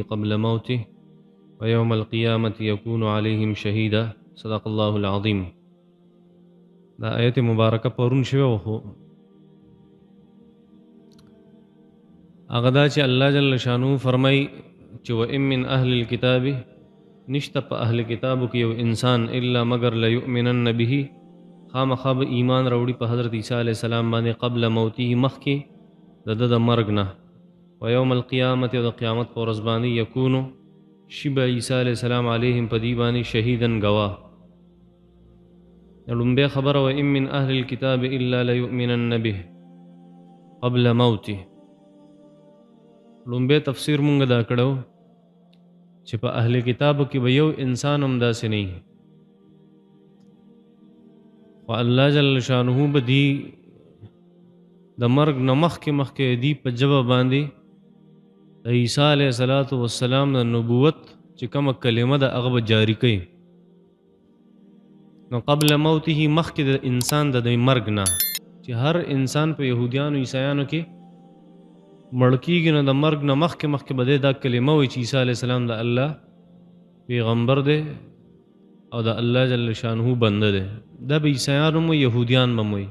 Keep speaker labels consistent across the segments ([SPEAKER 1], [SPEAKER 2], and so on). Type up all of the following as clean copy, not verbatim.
[SPEAKER 1] به قبل موته ويوم القيامة يكون عليهم شهيدا. صدق الله العظيم. دا آیت مبارکه پرون شوه خو هغه دا چې الله جل شانه فرمایي چې وإن من أهل الكتاب، نشته په اهل کتابو کې یو انسان الا مګر لیؤمنن به، خامخا به ایمان راوړي په حضرت عیسی علیه السلام باندې قبل موته، مخکې د ده د مرګ نه، ویوم القیامت، او د قیامت په ورځ باندې یکونو شي به عیسی علیه السلام علیهم په دې باندې شهیدا ګواه. لومبی خبره وإن من أهل الكتاب إلا ليؤمنن به قبل موته. لومبی تفسیر مونږ دا کړو چې په اهل کتابو کې به یو انسان هم داسې نه وي، خو الله جل شانه به دی د مرګ نه مخکې مخکې دی په ژبه باندې د عیسی علیه الصلاة والسلام د نبوت چې کومه کلمه ده هغه به جاري کوي. نو قبل موته، مخکې د انسان د مرګ نه، چې هر انسان په یهودیانو عیسایانو کې مړ کېږي نو د مرګ نه مخکې مخکې به دی دا کلمه وایي چې عیسی علیه السلام د الله پیغمبر دی او د الله جل شانه بنده دی. دا به عیسایان هم وایي، یهودیان به هم وایي.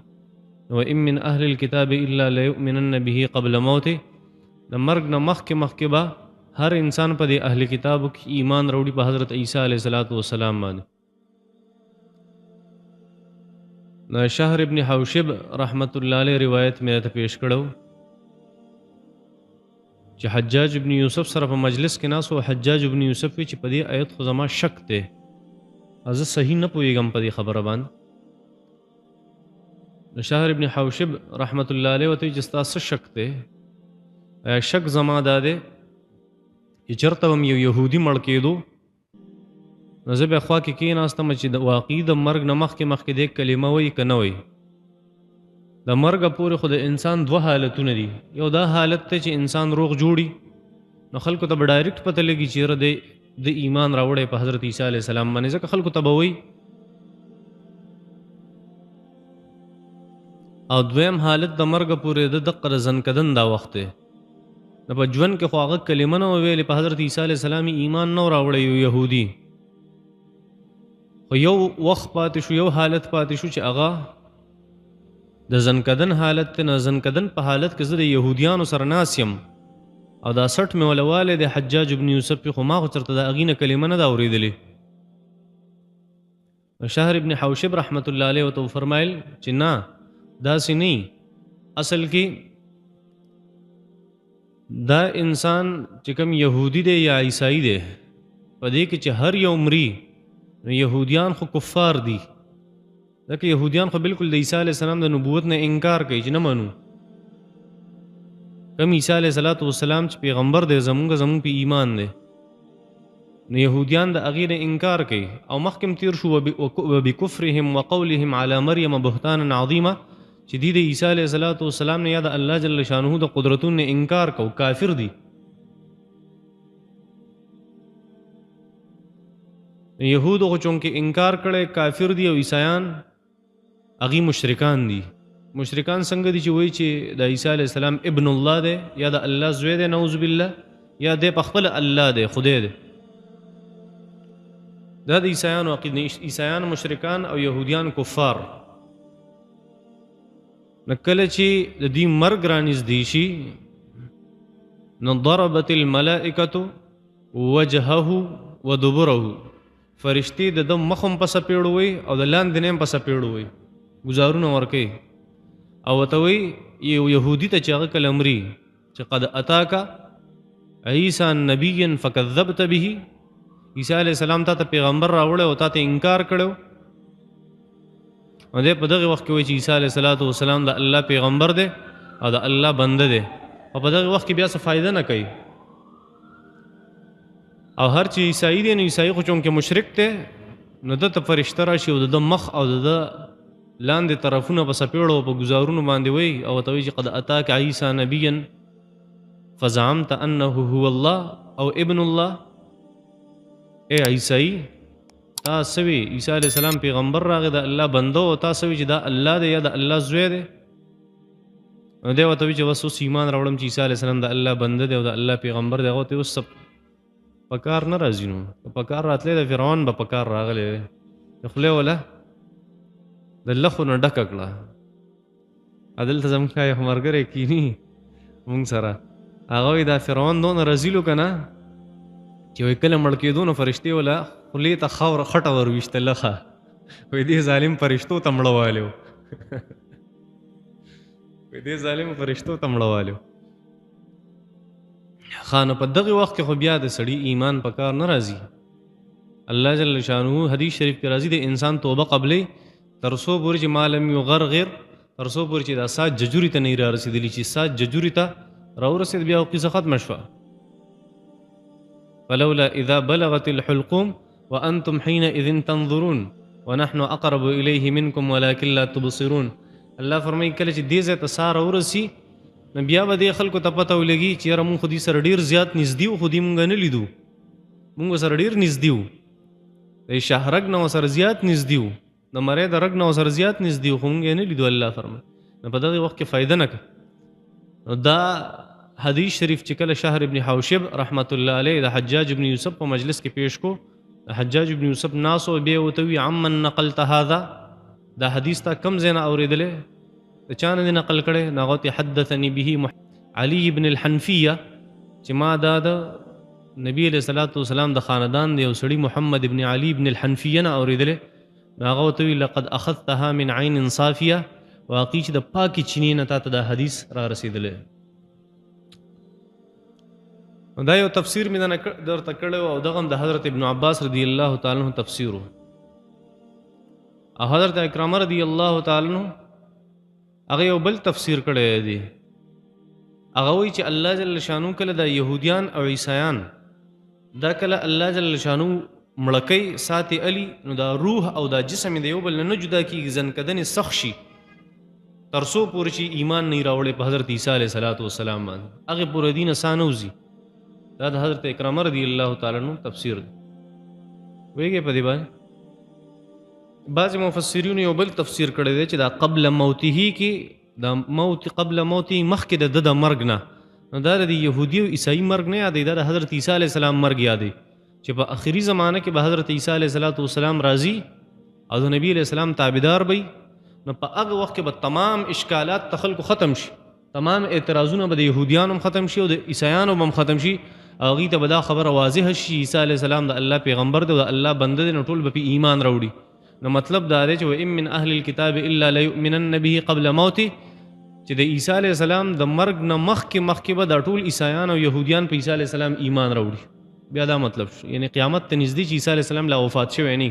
[SPEAKER 1] نو وإن من أهل الكتاب إلا ليؤمنن به قبل موته، د مرګ نه مخکې مخکې به هر انسان په دې اهل کتابو کې ایمان راوړي په حضرت عیسی علیه الصلاة والسلام باندې. شهر ابن حوشب رحمت الله علیه روایت مې راته پیش کړو چې حجاج ابن یوسف سره په مجلس کې ناست و. حجاج ابن یوسف وی چې په دې آیت خو زما شک دی، زه صحیح نه پوهېږم په دې خبره باندې. نو شهر ابن حوشب رحمت الله علیه ورته وی چې ستا څه شک دی؟ شک زما دا دی چې چېرته به یو یهودي مړ کېدو نو زه به خوا کې کېناستم چې د واقعي د مرګ نه مخکې مخکې دې کلمه وایي که نه وایي. د مرګه پورې خو د انسان دوه حالتونه دي. یو دا حالت دی چې انسان روغ جوړي نو خلکو ته به ډایرکټ پته لګي چې یاره دی د ایمان راوړی په حضرت عیسی علیه السلام باندې، ځکه خلکو ته به وایي. او دویم حالت د مرګه پورې د دقه د ځنکدن دا وخت دی. نو په ژوند کې خو هغه کلمه نه وه ویلې، په حضرت عیسی علیه السلام یې ایمان نه و راوړی یو یهودي، خو یو وخت پاتې شو، یو حالت پاتې شو چې هغه د ځنکدن حالت دی. نو ځنکدن په حالت کې زه د یهودیانو سره ناست یم او دا سټ مې وله والی دی حجاج ابن یوسف، خو ما خو چېرته د هغې نه کلمه نه ده اورېدلې. شهر ابن حوشب رحمت الله علیه ورته وفرمایل چې نه، داسې نه، اصل کې دا انسان چې کوم یهودي دی یا عیسائی دی، په دې کې چې هر یو مري نو یهودیان خو کفار دي، ځکه یهودیان خو بالکل د عیسی علیه السلام د نبوت نه انکار کوي چې نه منو کوم عیسی علیه الصلاة والسلام چې پیغمبر دی زمونږ په ایمان دی. نو یهودیان د هغې نه انکار کوي. او مخکې هم تېر شو وبکفرهم وقولهم علی مریم بهتانا عظیما، چې دوی د عیسی علیه الصلاة والسلام نه یا د الله جل شانه د قدرتونو نه انکار کو، کافر دي. یهودو خو چونکې انکار کړی کافر دي، او عیسایان هغوی مشرکان دي. مشرکان څنګه دي چې وایي چې د عیسی علیه السلام ابن الله دی یا د الله زوی دی، نعوذ بالله، یا دی په خپله الله دی، خدای دی. دا د عیسایانو عقیده. عیسایان مشرکان او یهودیان کفار. نو کله چې د دوی مرګ رانږدې شي نو ضربت الملائکة وجهه ودبره، فرشتې د ده مخ هم په څپېړو وایي او د لاندې نه هم په څپېړو وایي، ګزارونه ورکوي او ورته وایي یو یهودي ته چې هغه کله مري چې قد اتاک عیسی نبیا فکذبت به، عیسی علیه السلام تا ته پیغمبر راوړی او تا ته انکار کړی. نو دی په دغه وخت کې وایي چې عیسی علیه الصلاة والسلام د الله پیغمبر دی او د الله بنده دی، او په دغه وخت کې بیا څه فایده نه کوي. او هر چې عیسائی دی نو عیسائی خو چونکې مشرک دی نو ده ته فرشته راشي او د ده مخ او د ده لاندې طرفونه په څپېړو او په ګزارونو باندې وایي او ورته وایي چې قد اتاک عیسی نبیا فزعمت انه هو الله او ابن الله. ای عیسائی تا څه وې؟ عیسی علیه السلام پیغمبر راغی د الله بنده او تا څه وې چې دا الله دی یا د الله زوی دی؟ نو دی ورته وایي چې بس اوس ایمان راوړم چې عیسی علیه السلام د الله بنده دی او د الله پیغمبر دی. هغه ورته اوس څه په کار نه راځي. نو که په کار راتلی د فرعون به په کار راغلی وی، د خولې وله د لخو نه ډکه کړه. دلته زموږ یو ملګری کیني مونږ سره، هغه وایي دا فرعون دونه رزیلو که نه چې وایي کله مړ کېدو نو فرشتې وله خولې ته خاوره خټه ورویشته لخه، وایي دې ظالم فرشتو ته مړه والی و، وایي دې ظالم فرشتو ته مړه والی و. ښه نو په دغه وخت کې خو بیا د سړي ایمان په کار نه راځي. الله جل شانه حدیث شریف کې راځي د انسان توبه قبلې تر څو پورې چې ما لم یغرغر، تر څو پورې چې دا ساه ججوري ته نه را رسېدلي، چې ساه ججوري ته راورسېد بیا قصه ختمه شوه. فلولا اذا بلغت الحلقوم وانتم حينئذ تنظرون ونحن اقرب الیه منکم ولكن لا تبصرون. الله فرمایي کله چې دې ځای ته ساه راورسي نو بیا به دې خلکو ته پته ولګي چې یاره مونږ خو دې سره ډېر زیات نږدې وو، خو دې مونږ نه لیدو، مونږ سره ډېر نږدې وو، د شاهرګ نه ورسره زیات نږدې وو، د مرۍ د رګ نه ورسره زیات نږدې وو، خو مونږ یې نه لیدو. الله فرمایي نو په دغه وخت کې فایده نه کوي. نو دا حدیث شریف چې کله شهر ابن حوشب رحمت الله علیه د حجاج ابن یوسف په مجلس کې پیش کو، د حجاج ابن یوسف ناسو بیا ورته وي عمن نقلت هذا، دا حدیث تا کم ځای نه اورېدلی، د چا نه دې نقل کړی؟ نو هغه ورته حدثني به علي بن الحنفیه، چې ما دا د نبی علیه الصلاة والسلام د خاندان د یو سړي محمد ابن علي بن الحنفیه نه اورېدلی. نو هغه ورته وي لقد اخذتها من عین صافیه، واقعي چې د پاکې چینې نه تا ته دا حدیث را رسېدلی. دا یو تفسیر مې درته کړی او دغه هم د حضرت ابن عباس رضی الله تعالی عنه تفسیر و. او حضرت اکرامه رضی الله تعالی عنه هغه یو بل تفسیر کړی دی. هغه وایي چې الله جل شانو کله دا یهودیان او عیسایان دا کله الله جل شانو مړه کوي ساتي علي، نو دا روح او دا جسم د یو بل نه جدا کېږي، ځنکدنې سخت شي تر څو پورې چې ایمان نه راوړی په حضرت عیسی علیه الصلاة والسلام باندې، هغې پورې دینه ساه نه وځي. دا د حضرت اکرامه رضی الله تعالی عنه تفسیر دی. پوهېږئ په دې باندې؟ بعضې مفسرینو یو بل تفسیر کړی دی چې دا قبل موته کې، دا موت قبل موته مخکې د ده د مرګ نه، نو دا د یهودي او عیسایي مرګ نه یادوي، دا د حضرت عیسی علیه السلام مرګ یادوي چې په اخري زمانه کې به حضرت عیسی علیه الصلاة والسلام راځي او د نبی علیه السلام تابعدار به وي. نو په هغه وخت کې به تمام اشکالات د خلکو ختم شي، تمام اعتراضونه به د یهودیانو هم ختم شي او د عیسایانو به هم ختم شي، او هغوی ته به دا خبره واضحه شي عیسی علیه السلام د الله پیغمبر دی او د الله بنده دی، نو ټول به پې ایمان راوړي. نو مطلب دا دی چې وان من اهل الكتاب الا لیؤمنن به قبل موته، چې د عیسی علیه السلام د مرګ نه مخکې مخکې به دا ټول عیسایان او یهودیان په عیسی علیه السلام ایمان راوړي. بیا دا مطلب شو، یعنی قیامت ته نږدې چې عیسی علیه السلام لا وفات شوی نه.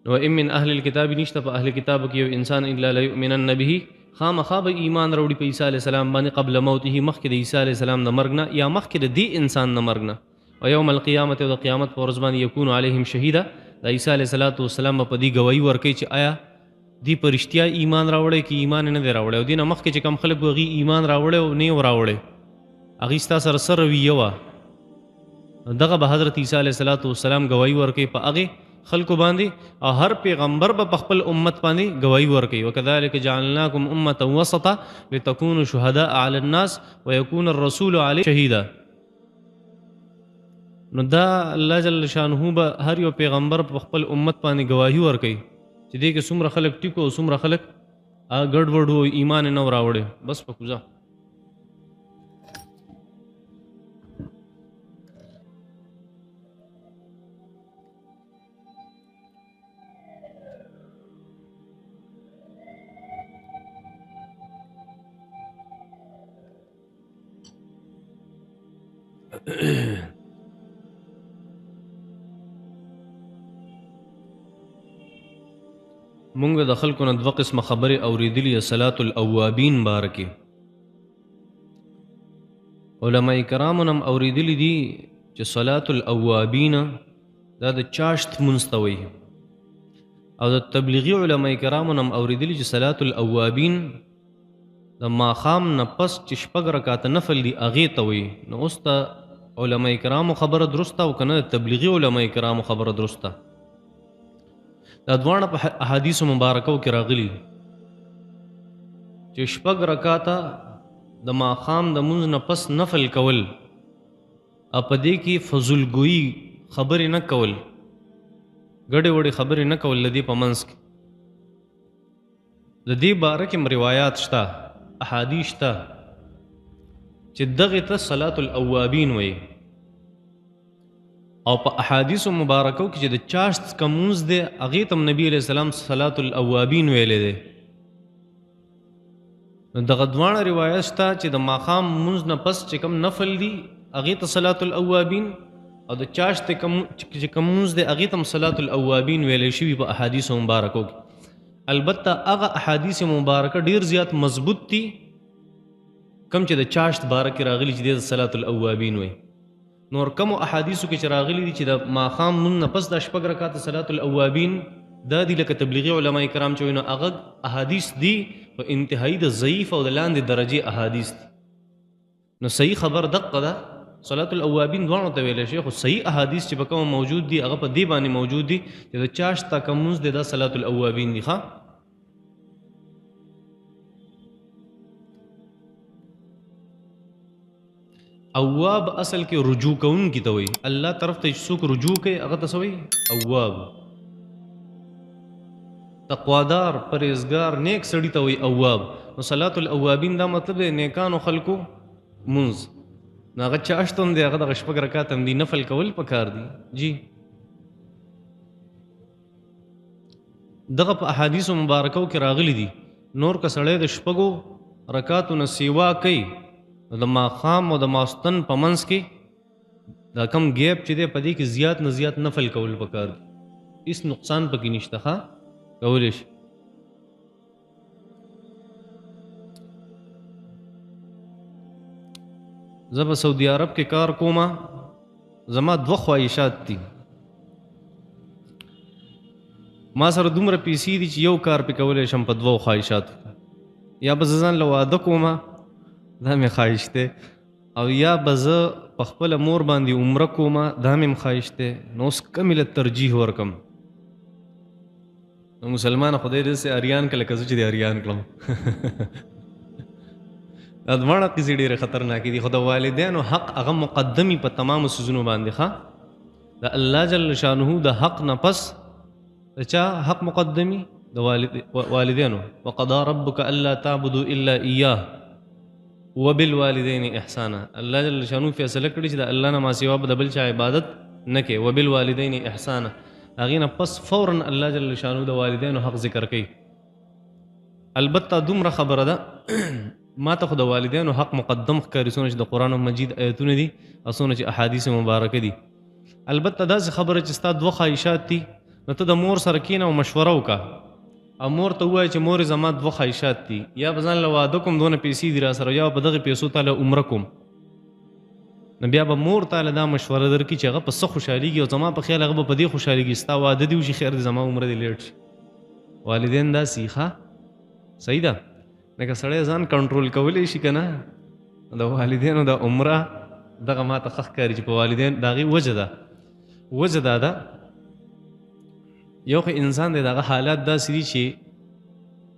[SPEAKER 1] نو وان من اهل الكتاب، نشته په اهل کتابو کې یو انسان الا لیؤمنن به، خامخا به ایمان راوړي په عیسی علیه السلام باندې قبل موته، مخکې د عیسی علیه السلام د مرګ نه یا مخکې د دې انسان د مرګ نه. او یوم القیامت، او د قیامت په ورځ باندې یکون علیهم شهیدا، د عیسی علیه الصلاة والسلام به په دې ګواهي ورکوي چې آیا دی په رښتیا ایمان راوړی که ایمان یې نه دی راوړی، او دې نه مخکې چې کوم خلک وو هغوی ایمان راوړی او نه یې راوړی، هغوی ستا سره څه رویه وه. دغه به حضرت عیسی علیه الصلاة والسلام ګواهي ورکوي په هغې خلکو باندې، او هر پیغمبر به په خپل امت باندې ګواهي ورکوي. وکذلک جعلناکم امة وسطا لتکونوا شهداء علی الناس ویکون الرسول علیکم شهیدا. نو دا الله جل شانه به هر یو پیغمبر په خپل امت باندې ګواهي ورکوي چې دې کې څومره خلک ټیک او څومره خلک ګډوډ وو، ایمان یې نه و راوړی. بس په کوزه. مونږ د خلکو نه دوه قسمه خبرې اورېدلي، صلات الاوابین باره کې علماء کرامو نه هم اورېدلي دي چې صلات الاوابین دا د چاشت مونځ ته وایي، او د تبلیغي علماء کرامو نه هم اورېدلي چې صلات الاوابین د ماښام نه پس چې شپږ رکعته نفل دي هغې ته وایي. نو اوس ته علماء کرامو خبره درسته او که نه د تبلیغي علماء کرامو خبره درسته؟ دا دواړه په احادیثو مبارکو کې راغلي چې شپږ رکعته د ماښام د مونځ نه پس نفل کول او په دې کې فضول ګویي خبرې نه کول، ګډې وډې خبرې نه کول د دې په منځ کې. د دې باره کې هم روایات شته، احادیث شته چې دغې ته صلات الاوابین وایي. او په احادیث مبارکو کې چې د چاشت کوم لمونځ دی هغې ته هم نبي علیه السلام صلات الاوابین ویلی دی. نو دغه دواړه روایت شته چې د ماښام لمونځ نه پس چې کوم نفل دي هغې ته صلات الاوابین، او د چاشت چې کوم لمونځ دی هغې ته هم صلات الاوابین ویلی شوي په احادیث مبارکو کې. البته هغه احادیث مبارکه ډیر زیات مضبوط دي کوم چې د چاشت باره کې راغلي چې دی د صلات الاوابین وایي. نور کومو احادیثو کې چې راغلي دي چې د ماښام لمونځ نه پس دا شپږ رکعاته صلات الاوابین دا دي لکه تبلیغي علما کرام چې وایي، نو هغه احادیث دي په انتهایی د ضعیف او د لاندې درجې احادیث دي. نو صحیح خبر دقه ده، صلات الاوابین دواړو ته ویلی شي، خو صحیح احادیث چې په کومه موجود دي هغه په دې باندې موجود دي چې د چاشت تا کوم لمونځ دی دا صلات الاوابین دي. ښه، اواب اصل کې رجوع کوونکي ته وایي، الله طرف ته چې څوک رجوع کوي هغه ته څه وایي؟ اواب. تقوادار، پرهېزګار، نیک سړي ته وایي اواب. نو صلات الاوابین دا مطلب دی نیکانو خلکو مونځ. نو هغه چاشت هم دی، هغه دغه شپږ رکعاته هم دي، نفل کول پکار دي. جی دغه په احادیثو مبارکو کې راغلي دي. نور که سړی د شپږو رکعاتو نه سیوا کوي نو د ماښام او د ماستن په منځ کې دا کم ګیپ چې دی په دې کې زیات نه زیات نفل کول پکار دي، هیڅ نقصان پکې نشته. ښه کولی شي. زه په سعودي عرب کې کار کوم، زما دوه خواهشات دي. ما سره دومره پیسې دي چې یو کار پې کولی شم په دوو خواهشاتو. یا به زه ځان له واده کوم، دا مې خواهش دی، او یا به زه په خپله مور باندې عمره کوم، دا مې هم خواهش دی. نو اوس کومې له ترجیح ورکم؟ نو مسلمان خدای دې داسې اریان کړه لکه زه چې دې اریان کړم. دا دواړه قصې ډېرې خطرناکې دي، خو د والدینو حق هغه مقدمي په تمامو څیزونو باندې. ښه، د الله جل شانه د حق نه پس د چا حق مقدمي؟ د والدینو. وقضا ربک الا تعبدوا الا ایاه وبالوالدین احسانا. الله جل شانه فیصله کړې چې د الله نه ما سوا به د بل چا عبادت نه کوي. وبالوالدین احسانا، هغې نه پس فورا الله جل شانه د والدینو حق ذکر کوي. البته دومره خبره ده، ما ته خو د والدینو حق مقدم ښکاري، څونه چې د قرآن مجید آیتونه دي او څونه چې احادیث مبارکه دي. البته داسې خبره چې ستا دوه خواهشات دي، نو ته د مور سره کښېنه او مشوره وکړه او مور ته ووایه چې مورې زما دوه خواهشات دي، یا به ځان له واده کوم دونه پیسې دي را سره، یا به په دغې پیسو تا له عمره کوم. نو بیا به مور تا له دا مشوره درکړي چې هغه په څه خوشحالېږي، او زما په خیال هغه به په دې خوشحالېږي ستا واده دې وشي، خیر دې زما عمره دې لیټ شي. والدین داسې ښه صحیح ده، لکه سړی ځان کنټرول کولی شي که نه، د والدینو د عمره دغه ما ته ښه ښکاري چې په والدین د هغې وجه ده. وجه دا ده، یو خو انسان دی د هغه حالات داسې دي چې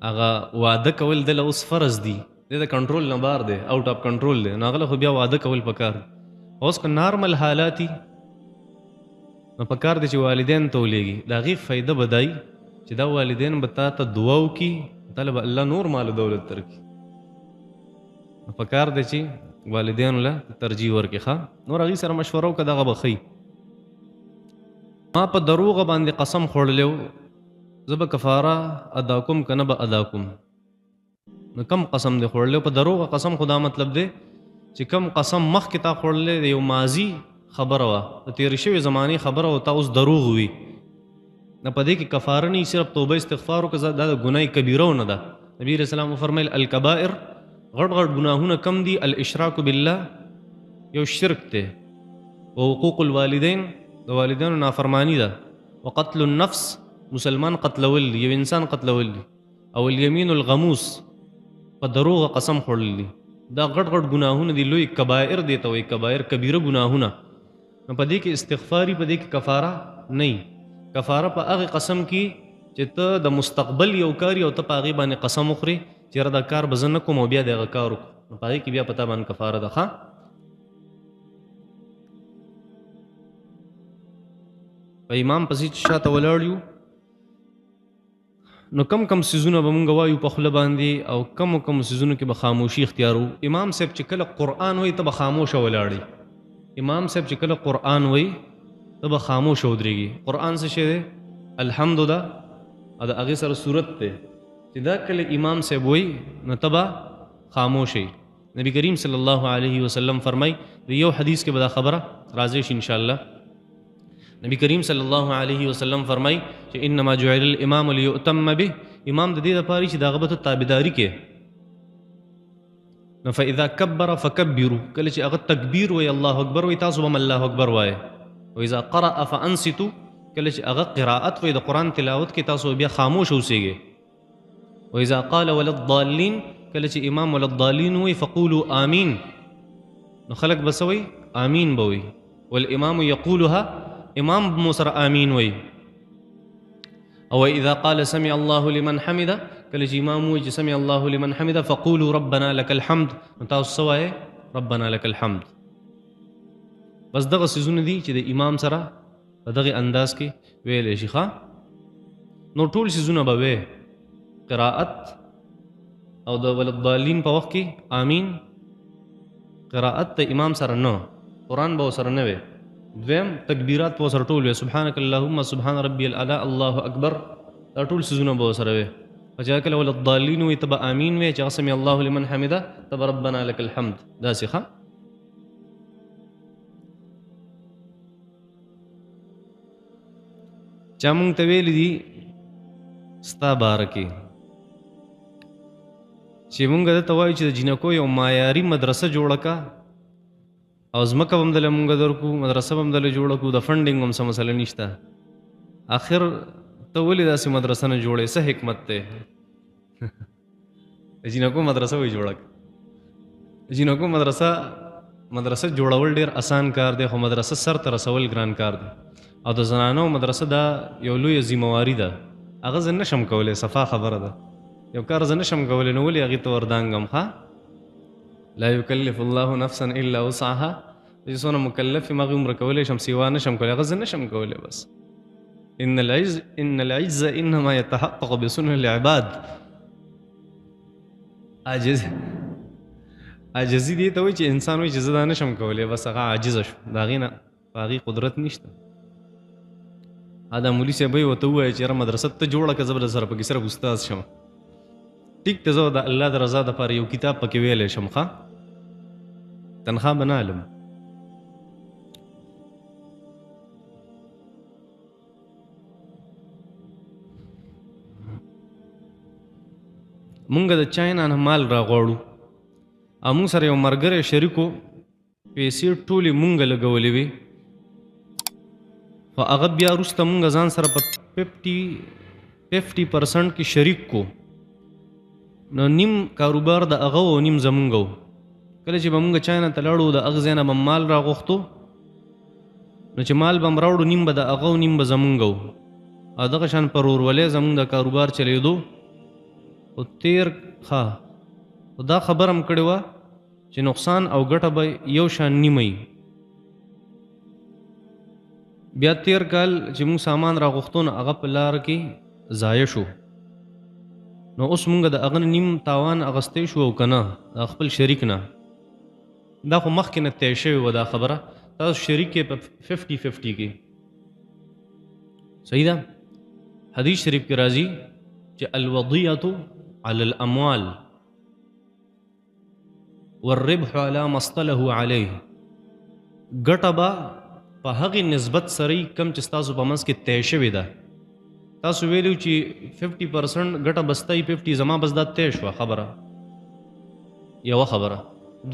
[SPEAKER 1] هغه واده کول دله اوس فرض دي، دی د کنټرول نه بار دی، اوټ اف کنټرول دی، نو هغه له خو بیا واده کول پکار دی. اوس که نارمل حالات دي نو پکار دی چې والدین ته ولېږي، د هغې فایده به دا وي چې دا والدین به تا ته دعا وکړي، تا له به الله نور مال و دولت درکړي. نو پکار دی چې والدینو له ترجیح ورکړي. ښه، نور هغې سره مشوره وکړه، دغه به ښه وي. ما په دروغه باندې قسم خوړلی و، زه به کفاره ادا کوم که نه به ادا کوم؟ نو کم قسم دی خوړلی؟ په دروغه قسم خو دا مطلب دی چې کم قسم مخکې تا خوړلی دی، یو ماضي خبره وه، د تېرې شوې زمانې خبره وه، تا اوس دروغ وي، نو په دې کې کفاره نه، صرف توبه استغفار وکړه، دا د ګناه کبیره نه ده. نبی علیہ السلام وفرمیل الکبائر غټ غټ ګناهونه کم دي، الاشراک بالله یو شرک دی، وحقوق الوالدین د والدینو نافرمانی ده، وقتل النفس مسلمان قتلول دي، یو انسان قتلول دي، او الیمین الغموس په دروغه قسم خوړل دي. دا غټ غټ ګناهونه دي، لوی کبائر دی ته وایي، کبائر کبیره ګناهونه. نو په دې کې استغفاري، په دې کې کفاره نه. کفاره په هغې قسم کې چې ته د مستقبل یو کار او ته په هغې باندې قسم وخورې چې یاره دا کار به زه نه کوم او بیا د هغه کار وکړم، نو په هغې کې بیا په تا باندې کفاره ده. ښه، په امام پسې چې شاته ولاړ یو نو کم کم څیزونه به مونږ وایو په خوله باندې او کمو کمو څیزونو کې به خاموشي اختیارو. امام صاحب چې کله قرآن وایي ته به خاموشه ولاړ یې. امام صاحب چې کله قرآن وایي ته به خاموشه ودرېږي. قرآن څه شی دی؟ الحمد ده او د هغې سره صورت دی چې دا کله امام صاحب وایي نو ته به خاموش یې. نبی کریم صلی الله علیه وسلم فرمایي، د یو حدیث کې به دا خبره راځی شي انشاءالله. نبی کریم صلی الله علیه وسلم فرمایي چې انما جعل الامام لیؤتم به، امام د دې دپاره چې د هغه به ته تابعداري کې. نو فاذا کبر فکبروا، کله چې هغه تکبیر وایي الله اکبر وایي تاسو به هم الله اکبر وایئ. واذا قرأ فانصتوا، کله چې هغه قراءت وایي د قرآن تلاوت کې تاسو بیا خاموش اوسېږئ. واذا قال ولا الضالین، کله چې امام ولا الضالین وایي فقولوا آمین، نو خلک به څه وایي؟ آمین به وایي. والامام یقولها، امام به مو سره آمین وایي. او اذا قال سمع الله لمن حمده، کله چې امام وایي چې سمع الله لمن حمده فقولوا ربنا لك الحمد، نو تاسو څه وایئ؟ ربنا لك الحمد. بس دغه څیزونه دي چې د امام سره په دغه انداز کې ویلی شي. ښه، نو ټول څیزونه به وې، قراءت او د وللضالین په وخت کې آمین، قراءت د امام سره نه، قرآن به ورسره نه وي. دویم تکبیرات به ورسره ټول وي، سبحانک اللهم سبحان ربي الاعلی الله اکبر، دا ټول څیزونه به ورسره وي. او چې کله وللضالین وي ته به آمین وي، چې هغه سمع الله لمن حمده ته به ربنا لک الحمد، داسې. ښه، چا مونږ ته ویلي دي ستا باره کې چې مونږ ده ته وایو چې د جینکو یو معیاري مدرسه جوړه که او ځمکه به هم دله مونږ درکو، مدرسه به هم دله جوړه کړو، د funding هم څه مسله نشته. آخر ته ولې داسې مدرسه نه جوړې؟ څه حکمت دی؟ د جینکو مدرسه وایي جوړه کړه. د جینکو مدرسه جوړول ډېر اسان کار دی، خو مدرسه سر ته رسول ګران کار دی. او د زنانو مدرسه دا یو لویه ذمهواري ده، هغه زه نشم کولی، صفا خبره ده. یو کار زه نشم کولی نو ولې هغې ته وردانګم؟ ښه، لا یکلف الله نفسا الا وسعها، چې څونه مکلف یم هغې عمره کولی شم، سیوا نشم کولی، هغه زه نشم کولی. بس ان العز انما يتحقق بسنن العباد. عاجزي دې ته وایي چې انسان وایي چې زه دا نشم کولی، بس هغه عاجزه شو، د هغې نه په هغې قدرت نشته. دا مولوي صاحب یې ورته ووایي چې یاره مدرسه ته جوړه که، زه به در سره پکې صرف استاد شم. ټیک ته زه د الله د رضا دپاره یو کتاب پکې ویلی شم، ښه تنخوا به نه علم. مونږ د چاینا نه مال راغواړو او مونږ سره یو ملګری شریک و، پیسې ټولې مونږ لګولې وې، خو هغه بیا وروسته مونږ ځان سره په 50% کې شریک کو. نو نیم کاروبار د هغه و نیم زمونږ و. کله چې به مونږ چاینا ته لاړو د هغه ځای نه به مال راغوښتو، نو چې مال به هم راوړو نیم به د هغه و نیم به زمونږ و. او دغه شان پر ورورولۍ زمونږ د کاروبار چلېدو. خو تېر ښه، خو دا خبره هم کړې وه چې نقصان او ګټه به یو شان نیمه وي. بیا تېر کال چې مونږ سامان راغوښتو نو هغه په لار کې ضایع شو، نو اوس مونږ د هغه نیم تاوان اغوستی شو او که نه د خپل شریک نه. دا خو مخکې نه طی شوې وه دا خبره، تاسو شریک یې په 50-50 کې، صحیح ده. حدیث شریف کې راځي چې الوضیعة علی الاموال والربح علی ما اصطله علیه، ګټه به په هغې نسبت سره وي کوم چې ستاسو په منځ کې طی شوې ده. تاسو ویلو چې 50% ګټه به ستا وي، 50 زما، بس دا طی شوه خبره، یوه خبره.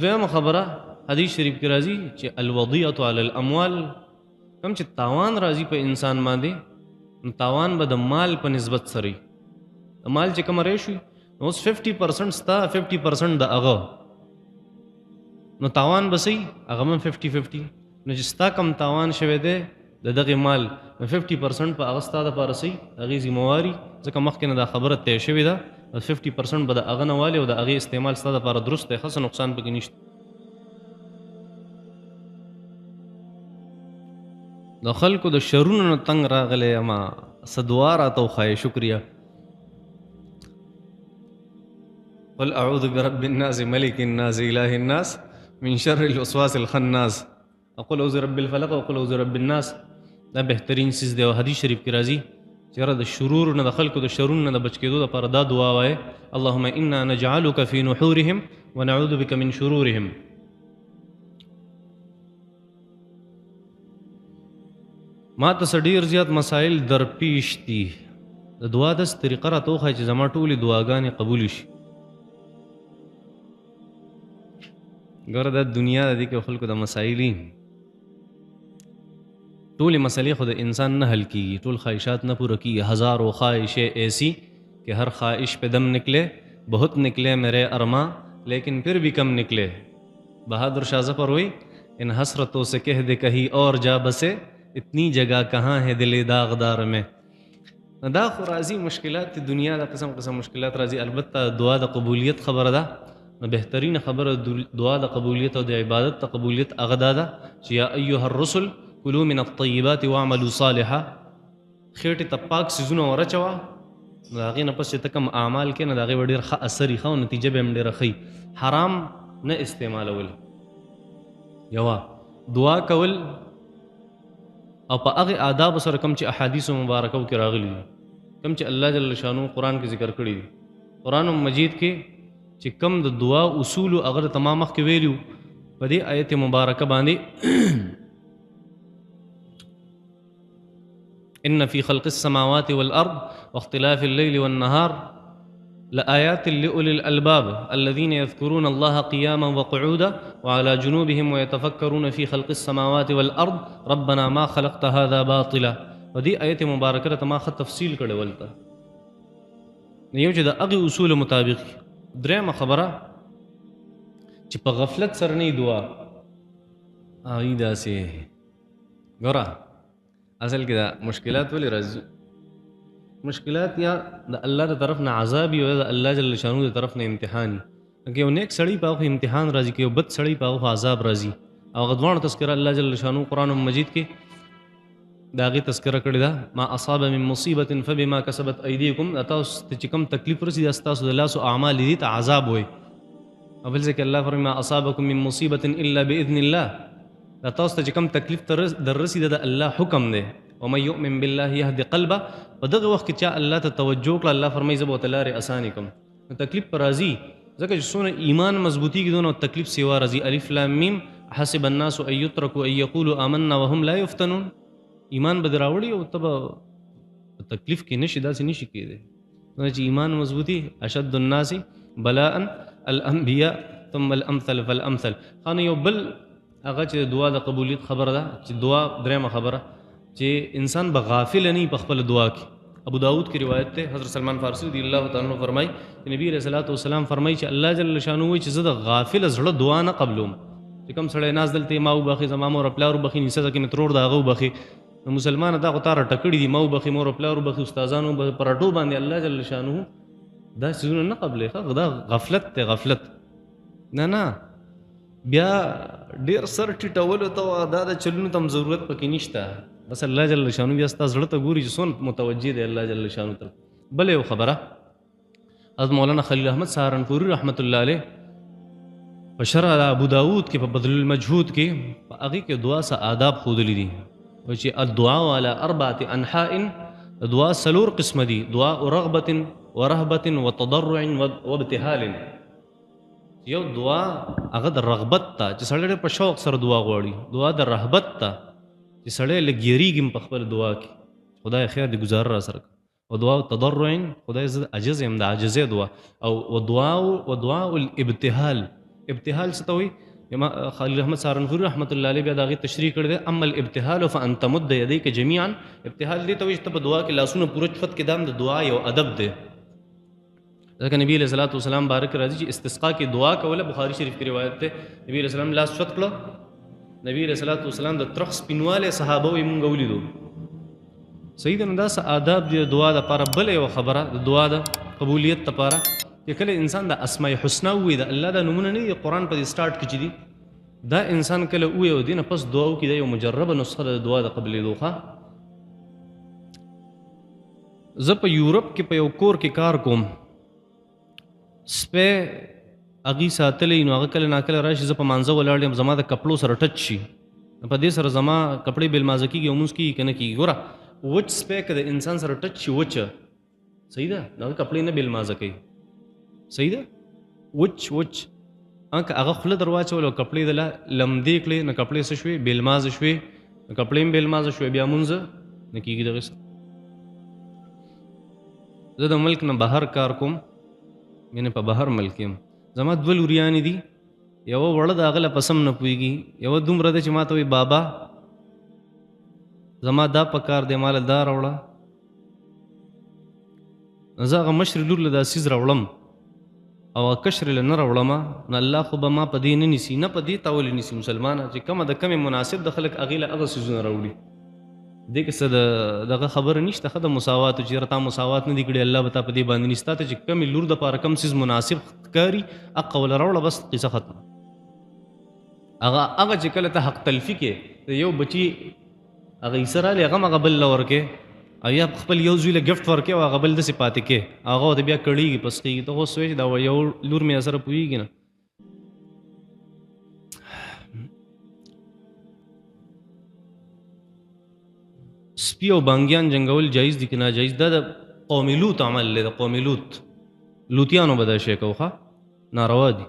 [SPEAKER 1] دویمه خبره حدیث شریف کې راځي چې الوضیعة علی الاموال، کوم چې تاوان راځي په انسان باندې نو تاوان به د مال په نسبت سره وي. د مال چې کومه ریش وي نو اوس 50% ستا 50% د هغه، نو تاوان به څه وي؟ هغه هم 50-50. نو چې ستا کوم تاوان شوی دی د دغې مال نو 50% په هغه ستا دپاره څه وي؟ د هغې ذمهواري، ځکه مخکې نه دا خبره طی شوې ده. 50% به د هغه نه والي او د هغې استعمال ستا دپاره درست دی، ښه څه نقصان پکې نشته. د خلکو د شرونو نه تنګ راغلی یم، څه دعا راته وښایې. شکریه. قل اعوذ برب الناس ملک الناس اله الناس من شر الوسواس الخناس اقول اعوذ برب الفلق وقل اعوذ برب الناس. دا بهترین څیز دی. او حدیث شریف کې راځي چې یاره د شرور نه، د خلکو د شرونو نه د بچ کېدو دپاره دا دعا وایې، اللهم انا نجعلک فی نحورهم ونعوذ بک من شرورهم. ما ته څه ډېر زیات مسایل درپېش دي، د دعا داسې طریقه راته وښایي چې زما ټولې دعاګانې قبولې شي. ګوره دا دنیا ده، دې کې خلکو د مسایلي ټولې مسئلې خو د انسان نه حل کېږي، ټول خواهشات نه پوره کېږي. هزارو خواهشیں ایسی کہ ہر خواہش پہ دم نکلے، بہت نکلے میرے ارماں لیکن پھر بھی کم نکلے. بہادر شاہ ظفر ہوئی، ان حسرتوں سے کہہ دے کہیں اور جا بسے، اتنی جگہ کہاں ہے دل داغدار میں. دا خو راځي مشکلات د دنیا، د قسم قسم مشکلات راځي. البته دعا د قبولیت خبره ده، نو بهترینه خبره دعا د قبولیت او د عبادت د قبولیت هغه دا ده چې یا ایها الرسل کلوا من الطیبات واعملوا صالحا. خېټې ته پاک څیزونه ورچوه، نو د هغې نه پس چې ته کوم اعمال کوې نو د هغې به ډېر ښه اثر وي، ښه او نتیجه به هم ډېره ښه وي. حرام نه استعمالول، یوه دعا کول، او په هغې آدابو سره کوم چې احادیثو مبارکو کې راغلي دي، کوم چې الله جل شانو قرآن کې ذکر کړي دي. قرآن مجید کې چې کوم د دعا اصول هغه ته ما مخکې ویلي وو، په دې آیت مبارکه باندې ان في خلق السماوات والأرض واختلاف الليل والنهار لآيات لأولي الألباب الذين يذكرون الله قياما وقعودا وعلى جنوبهم ويتفكرون في خلق السماوات والأرض ربنا ما خلقت هذا باطلا. ودي آیت مبارکه ته ما ښه تفصیل کړی ولته، یو چې د هغې اصول مطابق. درېیمه خبره چې په غفلت سره نه دعا هغوی داسې ګوره، اصل کې دا مشکلات ولې راځي؟ مشکلات یا د الله د طرف نه عذاب وي، یا د الله جل شانو د طرف نه امتحان وي. که یو نیک سړی په هغه امتحان راځي، که یو بد سړی په هغه عذاب راځي. او هغه دواړو تذکره الله جل شانو قرآن مجید کې د هغې تذکره کړې ده، ما اصاب من مصیبة فبما کسبت ایدیکم. دا تاسو ته چې کوم تکلیف رسي دا ستاسو د لاسو اعمال دي، ته عذاب وایي. او بل ځای کې الله فرمایي ما اصابکم من مصیبة الا باذن الله. دا تاسو ته چې کوم تکلیف در رسي دا د الله حکم دی. ومن یؤمن بالله یهد قلبه. په دغه وخت کې چا الله ته توجه کړه، الله فرمایي زه به ورته لارې اسانې کړم. نو تکلیف پر راځي، ځکه چې څونه ایمان مضبوطېږي دونه تکلیف سیوا راځي. الف لام میم حسب الناس ان یترکوا ان یقولوا آمنا وهم لا یفتنون. ایمان به دې راوړي او ته به په تکلیف کې نشي، داسې نشي کېدی. نو چې ایمان مضبوطي، اشد الناس بلاء الانبیاء ثم الامثل فالامثل. خانه یو بل هغه چې دعا د قبولیت خبره ده، چې دعا درېیمه خبره چې انسان به غافل نه په خپل دعا کې. ابو داود کی روایت ته حضرت سلمان فارسی رضی الله تعالی عنہ فرمایي چې نبی علیہ الصلوۃ والسلام فرمایي چې الله جل شانه وایي چې زه د غافل زړه دعا نه قبلوم. چې کوم سړی ناز دلته ما وبخي، زما مور پلار وبخي، نیسه ځکه مې ترور د هغه وبخي، نو مسلمان دا خو تا راټکړي دي، ما وبخي، مور پلار وبخي، استادانو وبخي، پر رټو باندې الله جل شانه دا څیزونه نه قبلې. ښه دا غفلت دی، غفلت. نه نه، بیا ډېر سر ټیټولو ته دا د چلونو ته هم ضرورت پکې نشته. بس الله جل شانه بیا ستا زړه ته ګوري چې څونه متوجه دی الله جل شانه ته. بله یو خبره، حضرت مولانا خلیل احمد سهارنپوري رحمت الله علیه په شرح د ابو داود کې په بدل المجهود کې په هغې کې دعا څه آداب ښودلي دي، وایي چې الدعاء على اربعة انحاء، دعا څلور قسمه دي، دعاء رغبة ورهبة وتضرع وابتهال. یو دعا هغه د رغبت ته چې سړی ډېر په شوق سره دعا غواړي، دعا د رهبت ته چې سړی لږ یریږي هم په خپله دعا کې، خدای خیر دې ګزاره را سره کړه، او دعا تضرع، خدای زه عاجز یم، د عاجزۍ دعا، او ودعاء الابتهال. ابتهال څه ته وایي؟ خلیل احمد سهارنپوري رحمت الله علیه بیا د هغې تشریح کړی دی، اما الابتهال فان تمد یدیک جمیعا. ابتهال دې ته وایي چې ته په دعا کې لاسونه پوره چفت کې، دا هم د دعا یو ادب دی. ځکه نبی علیہ الصلوۃ والسلام بارک راځي چې استسقا کې دعا کوله، بخاري شریف کې روایت ده، نبی علیہ السلام لاس چت کړه، نبی علیہ الصلوۃ والسلام د ترخ سپینوالی صحابه یې مونږ ولیدو. صحیح ده. نو دا څه آداب دي د دعا دپاره. بله یوه خبره د دعا د قبولیت دپاره چې کله انسان د اسماء حسنا ووایي، د الله دا نومونه نه دي قرآن په دې سټارټ کې چې دي، دا انسان کله ووایي او دې نه پس دعا وکړي، دا یو مجربه نسخه ده د دعا د قبلېدو. ښه، زه په یورپ کې په یو کور کې کار کوم، سپی هغوی ساتلی، نو هغه کله ناکله راشي، زه په مانځه ولاړ یم، زما د کپړو سره ټچ شي، په دې سره زما کپړې بې لمانځه کېږي او مونځ کېږي که نه کېږي؟ ګوره، وچ سپی که د انسان سره ټچ شي، وچه صحیح ده، د هغه کپړې نه بې لمانځه کوي، صحیح ده. وچ وچ که هغه خوله در واچول او کپړې د له لمدې کړې، نو کپړې څه شوې؟ بې لمانځه شوې، نو کپړې هم بې لمانځه شوې، بیا مونځ نه کېږي دغې سره. زه د ملک نه بهر کار کوم، یعنې په بهر ملک یم، زما دوه لوریانې دي، یوه وړه ده هغه له په سم نه پوهېږي، یوه دومره ده چې ما ته وایي بابا زما دا په کار دی، ما له دا راوړه. زه هغه مشرې لور له دا څیز راوړم او هغه کشرې له نه راوړم، نو الله خو به ما په دې نه نیسي، نه په دې تا ولې نیسي مسلمانه، چې کومه د کمې مناسب د خلک هغې له هغه څیزونه راوړي. دې کې څه د دغه خبره نشته، ښه د مساواتو چې یاره تا مساوات نه دي کړي، الله به تا په دې باندې نیسي. تا ته چې کمې لور دپاره کم څیز مناسب ښکاري هغه وله راوړه، بس قصه ختمه. هغه هغه چې کله ته حق تلفي کې د یو بچي هغه حصه راغلې، هغه هم هغه بل له ورکې، او یا خپل یو زوی له ګفټ ورکې او هغه بل داسې پاتې کې، هغه ورته بیا کړېږي پسخېږي. ته خو سوې چې دا یو لور مې سره پوهېږي نه. سپي او بانګیان جنګول جایز دي که ناجایز؟ دا د قوم لوط عمل دی، د قوم لوط، لوطیانو به دا شی کوو، ښه ناروا دي.